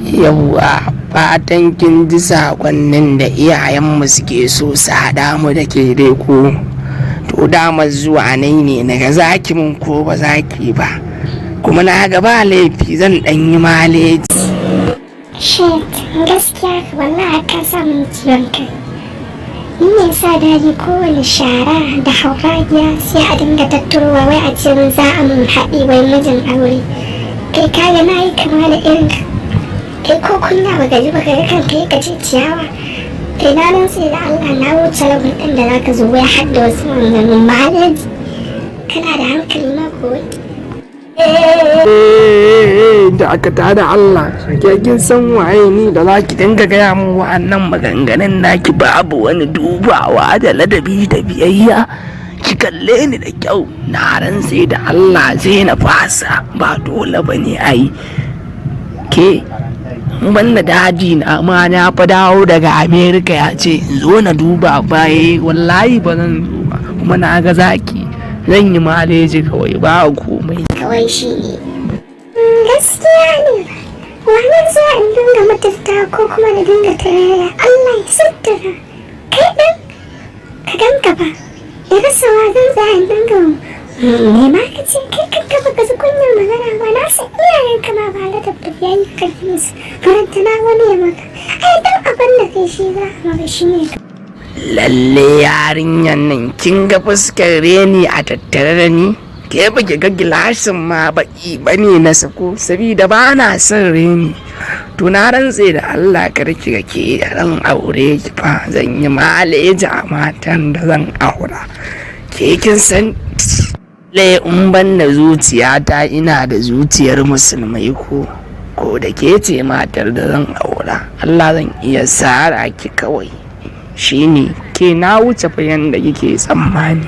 Yawwa, fatan kin ji sakonnin da iyayenmu suke so su haɗa mu da ke dai ko. To damar zuwa nai ne naga zaki mun ko ba zaki ba. Kuma na ga ba laifi, zan ɗan yi maleji. Shit, gaskiya wallahi ka sa min ciwon kai. Ni ne sa daji kowane shara da hauragiya sai a dinga tattarowa, wai a ce min za a mun haɗi, wai mijin aure. Kai, kaga na yi kama da irin ka. Kai, ko kunya baka ji baka ga kanka yi ka ce ciyawa. Kai, na rantse da Allah na wuce level ɗin da zaka zo wai har da wasu maganganun maleji. Kana da hankali ma ko wai? Da aka tada Allah, ke kin san waye ni da za ki dinga gaya min wa'annan maganganun naki babu wani dubawa da ladabi da biyayya? Ki kalle ni da kyau, na rantse da Allah zai na fasa, ba dole ba ne ai. Ke, banda daji na ma na fa dawo daga America, ya ce in zo na duba baye, wallahi ba zan zo ba. Kuma na ga zaki, zan yi maleji kawai, ba komai. Kawai shi ne. Gaskiya ne, wannan za in dinga mutunta ko kuma na dinga tarayya. Allah ya sutura kai ɗin ka ganka ba da rasawa zan za in dinga nema. Ka ce kai kanka baka ji kunyar magana ba. Na san iyayen ka ma ba ladab da biyayya ka yi musu, farantana wani ya maka. Ai dan abin da kai shi za a maka shi ne. Lalle yarinyan nan, kin ga fuskar reni a tattare da ni. Ke ba ki ga gilashin ma baki bane na sako sabida ba na son reni. To na rantse da Allah, kar ki ga ke ran aure ki fa, zan yi maleji a matan da zan aura. Ke kin san le in ban da zuciyata, ina da zuciyar musulmai ko ko da ke ce matar da zan aura, Allah zan iya sara ki kawai. Shine ke na wuce fa yanda kike tsammani.